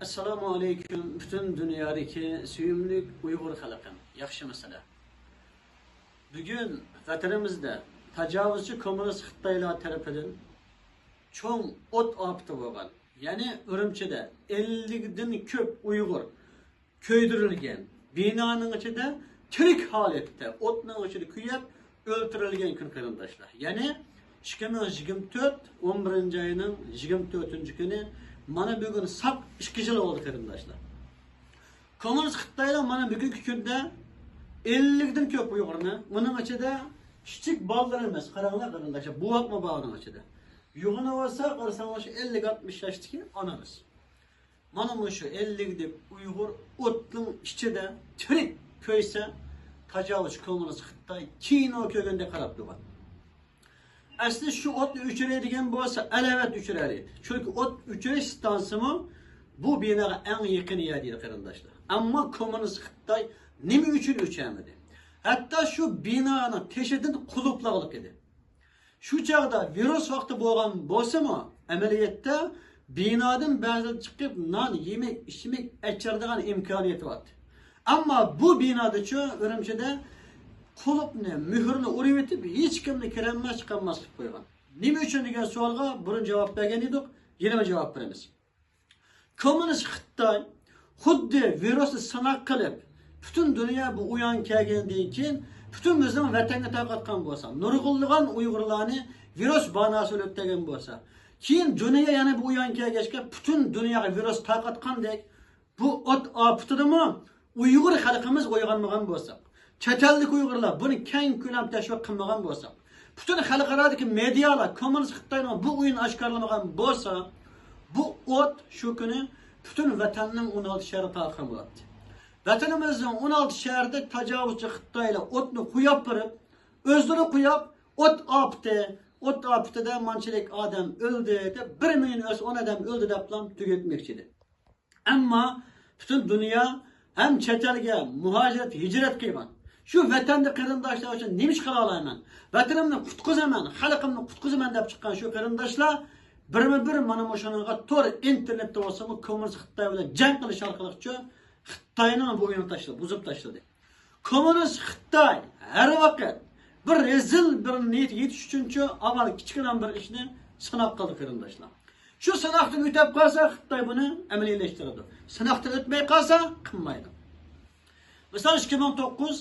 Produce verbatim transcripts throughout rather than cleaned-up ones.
ئەسسالامۇ ئەلەيكۇم، پۈتۈن دۇنيادىكى سۆيۈملۈك ئۇيغۇر خەلقىم، ياخشىمۇسىلەر؟ بۈگۈن ۋەتىنىمىزدە تاجاۋۇزچى كوممۇنىست خىتايلار تەرىپىدىن چوڭ ئوت ئاپىتى بولغان، يەنى ئۈرۈمچىدە ئەللىكتىن كۆپ ئۇيغۇر كۆيدۈرۈلگەن، بىنانىڭ ئىچىدە تىرىك ھالەتتە ئوتنىڭ ئىچىدە كۆيۈپ ئۆلتۈرۈلگەن كۈن، قېرىنداشلار. يەنى ئىككى مىڭ يىگىرمە تۆت، ئون بىرىنچى ئاينىڭ يىگىرمە تۆتىنچى كۈنى، مانا بۈگۈن ساق ئىككى يىل بولدى، قېرىنداشلار. كوممۇنىست خىتايلار مانا بۈگۈنكى كۈندە ئەللىكتىن كۆپ ئۇيغۇرنى، ئۇنىڭ ئىچىدە كىچىك بالىلار ئەمەس، قاراڭلار قېرىنداشلار، بوۋاقمۇ بار ئۇنىڭ ئىچىدە. يوغىنى بولسا قارىساڭلار شۇ ئەللىك ئاتمىش ياشتىكى ئانىمىز. مانا مۇشۇ ئەللىكتەك ئۇيغۇر ئوتنىڭ ئىچىدە تىرىك كۆيسە، تاجاۋۇزچى كوممۇنىست خىتاي كىنو كۆرگەندەك قاراپ تۇرغان. ئەسلى شۇ ئوتنى ئۆچۈرەي دېگەن بولسا، ئەلۋەتتە ئۆچۈرەلەيدۇ. چۈنكى ئوت ئۆچۈرۈش ئىستانسىمۇ بۇ بىناغا ئەڭ يېقىن يەردە ئىدى، قېرىنداشلار. ئەمما كوممۇنىست خىتاي نېمە ئۈچۈن ئۆچۈرمىدى؟ ھەتتا شۇ بىنانىڭ تېشىدىن قۇلۇپلاغلىق ئىدى. شۇ چاغدا ۋىرۇس ۋاقتى بولغان بولسىمۇ، ئەمەلىيەتتە بىنادىن بەزىلەر چىقىپ نان، يېمەك، ئىچمەك ئەچىرىدىغان ئىمكانىيىتى بار ئىدى. ئەمما بۇ بىنادىچۇ، ئۈرۈمچىدە قۇلۇپنى، مۆھۈرنى ئۇرۇۋېتىپ، ھېچكىمنى كىرەلمەس، چىقالماس قىلىپ قويغان. نېمە ئۈچۈن دېگەن سوئالغا بۇرۇن جاۋاب بەرگەن ئىدۇق، يەنىمۇ جاۋاب بېرىمىز. كوممۇنىست خىتاي خۇددى ۋىرۇسنى سىناق قىلىپ، پۈتۈن دۇنيا بۇ ئۇيان كەلگەندىن كېيىن، پۈتۈن بىزنىڭ ۋەتەنگە تارقاتقان بولسا، نۇرغۇنلىغان ئۇيغۇرلارنى ۋىرۇس باناسى ئۆلتۈرگەن بولسا، كېيىن دۇنيا يەنە بۇ ئۇيان كەلگەچكە، پۈتۈن دۇنياغا ۋىرۇس تارقاتقاندەك، بۇ ئوت ئاپىتىدىمۇ ئۇيغۇر خەلقىمىز ئويغانمىغان بولساق، چەت ئەلدىكى ئۇيغۇرلار بۇنى كەڭ كۆلەم تەشۋىق قىلمىغان بولسا، پۈتۈن خەلقئارادىكى مېدىيالار كوممۇنىست خىتاينىڭ بۇ ئويۇنىنى ئاشكارىلىمىغان بولسا، بۇ ئوت شۇ كۈنى پۈتۈن ۋەتەننىڭ ئون ئالتە شەھىرىگە تارقىغان بولاتتى. ۋەتىنىمىزنىڭ ئون ئالتە شەھىرىدە تاجاۋۇزچى خىتايلار ئوتنى قويۇپ بېرىپ، ئۆزلىرى قويۇپ، ئوت ئاپىتى، ئوت ئاپىتىدە مانچىلىك ئادەم ئۆلدى دەپ، بىر مىليون ئۆلسە ئون ئادەم ئۆلدى دەپلا تۈگەتمەكچى ئىدى. ئەمما پۈتۈن دۇنيا ھەم چەت ئەلگە مۇھاجىرەت، ھىجرەت قىلغان. شۇ ۋەتەندە قېرىنداشلار ئۈچۈن نېمە ئىش قىلالايمەن؟ ۋەتىنىمنى قۇتقۇزىمەن، خەلقىمنى قۇتقۇزىمەن دەپ چىققان شۇ قېرىنداشلار بىرمۇ بىر مانا مۇشۇنىڭغا تور، ئىنتېرنېتتا بولسىمۇ كوممۇنىست خىتاي بىلەن جەڭ قىلىش ئارقىلىقچۇ خىتاينىڭ بۇ ئويۇنىنى تاشلىدى، بۇزۇپ تاشلىدى. كوممۇنىست خىتاي ھەر ۋاقىت بىر رەزىل بىر نىيەتكە يېتىش ئۈچۈنچۇ ئاۋۋال كىچىككىنە بىر ئىشنى سىناق قىلدى، قېرىنداشلار. شۇ سىناقتىن ئۆتۈپ قالسا، خىتاي بۇنى ئەمەلىيلەشتۈرىدۇ. سىناقتىن ئۆتمەي قالسا، قىلمايدۇ. مىسال، ئىككى مىڭ توققۇز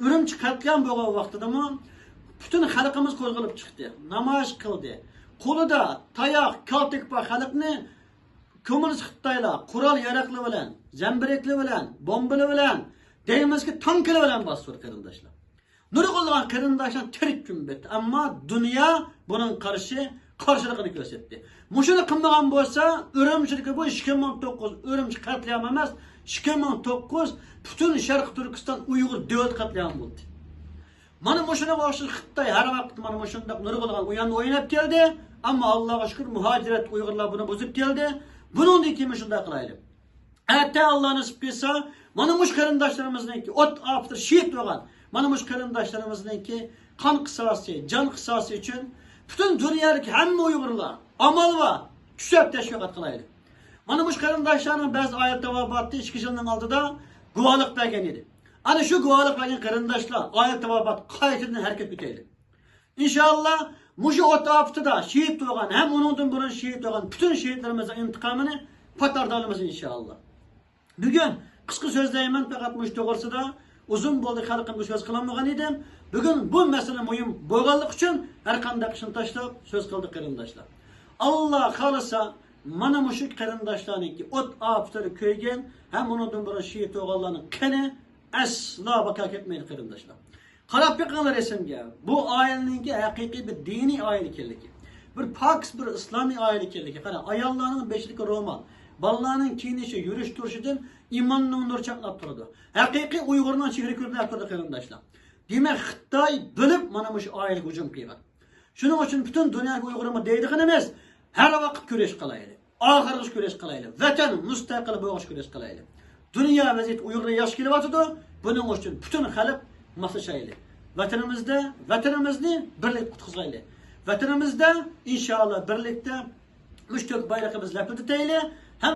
ئۈرۈمچى قەتلىئام بولغان ۋاقتىدىمۇ پۈتۈن خەلقىمىز قوزغىلىپ چىقتى، نامايىش قىلدى. قولىدا تاياق، كالتىك بار خەلقنى كوممۇنىست خىتايلار قورال ياراغلىرى بىلەن، زەمبىرەكلىرى بىلەن، بومبىلىرى بىلەن، دەيمىزكى تانكىلىرى بىلەن باستۇردى، قېرىنداشلار. نۇرغۇنلىغان قېرىنداشلار تىرىك كۆمۈپ كەتتى. ئەمما دۇنيا بۇنىڭغا قارشى قارشىلىقىنى كۆرسەتتى. مۇشۇنى قىلمىغان بولسا، ئۈرۈمچىدىكى بۇ ئىككى مىڭ توققۇز ئۈرۈمچى قەتلىئامى ئەمەس، ئىككى مىڭ توققۇز پۈتۈن شەرقىي تۈركىستان ئۇيغۇر دۆلىتى قەتلىئامى بولدى. مانا مۇشۇنىڭغا ئوخشاش خىتاي ھەر ۋاقىت مانا مۇشۇنداق نۇرغۇنلىغان ئويۇننى ئويناپ كەلدى. ئەمما ئاللاغا شۈكۈر، مۇھاجىرەت ئۇيغۇرلار بۇنى بۇزۇپ كەلدى. بۇنىڭدىن كېيىن شۇنداق قىلايلى. ئەتە ئاللا نېسىپ قىلسا، مانا مۇشۇ قېرىنداشلىرىمىزنىڭكى ئوت ئاپىتىدا شېھىت بولغان، مانا مۇشۇ قېرىنداشلىرىمىزنىڭكى قان قىساسى، جان قىساسى ئۈچۈن پۈتۈن دۇنيادىكى ھەممە ئۇيغۇرلار ئامال بار، كۈچەپ تەشۋىقات قىلايلى. مانا مۇشۇ قېرىنداشلارنىڭ بەزى ئائىلە تاۋابىئاتى ئىككى يىلنىڭ ئالدىدا گۇۋاھلىق بەرگەن ئىدى. ئەنە شۇ گۇۋاھلىق بەرگەن قېرىنداشلار، ئائىلە تاۋابىئات قايتىدىن ھەرىكەتكە ئۆتەيلى. ئىنشائاللا، مۇشۇ ئوت ئاپىتىدە شېھىت بولغان ھەم ئۇنىڭدىن بۇرۇن شېھىت بولغان پۈتۈن شېھىتلىرىمىزنىڭ ئىنتىقامىنى پاتاردا ئالىمىز، ئىنشائاللا. بۈگۈن قىسقا سۆزلەيمەن، پەقەت مۇشۇ توغرىسىدا ئۇزۇن بولدى، خەلقىمگە سۆز قىلالمىغان ئىدىم. بۈگۈن بۇ مەسىلە مۇھىم بولغانلىقى ئۈچۈن ھەر قانداق ئىشنى تاشلاپ سۆز قىلدى، قېرىنداشلار. ئاللا خالىسا، مانا مۇشۇ قېرىنداشلارنىڭكى ئوت ئاپىتىدە كۆيگەن ھەم ئۇنىڭدىن بۇرۇن شېھىت بولغانلارنىڭ قېنى ئەسلا باكا كەتمەيدۇ، قېرىنداشلار. قاراپ بېقىڭلار رەسىمگە. بۇ ئائىلىنىڭكى ھەقىقىي بىر دىنىي ئائىلە ئىكەنلىكى، بىر پاكىز، بىر ئىسلامىي ئائىلە ئىكەنلىكى. قاراڭ، ئاياللارنىڭ بېشىدىكى رومال، بالىلارنىڭ كىيىنىشى، يۈرۈش تۇرۇشىدىن ئىماننىڭ نۇرى چاقناپ تۇرىدۇ. ھەقىقىي ئۇيغۇرنىڭ چېھرى كۆرۈنۈپ تۇرىدۇ، قېرىنداشلار. دېمەك، خىتاي بىلىپ مانا مۇشۇ ئائىلىگە ھۇجۇم قىلغان. شۇنىڭ ئۈچۈن پۈتۈن دۇنيادىكى ئۇيغۇرلارغا دەيدىغىنىمىز، ھەر ۋاقىت كۈرەش قىلايلى. ئاخىرغىچە كۈرەش قىلايلى. ۋەتەن مۇستەقىل بولغۇچە كۈرەش قىلايلى. دۇنيا ۋەزىيىتى ئۇيغۇرلارغا ياخشى كېلىۋاتىدۇ. بۇنىڭ ئۈچۈن پۈتۈن خەلق ماسلىشايلى. ۋەتىنىمىزدە، ۋەتىنىمىزنى بىرلىكتە قۇتقۇزغايلى. ۋەتىنىمىزدە ئىنشائاللا بىرلىكتە مۇشۇ كۆك بايرىقى بىز لەپىلدىتەيلى.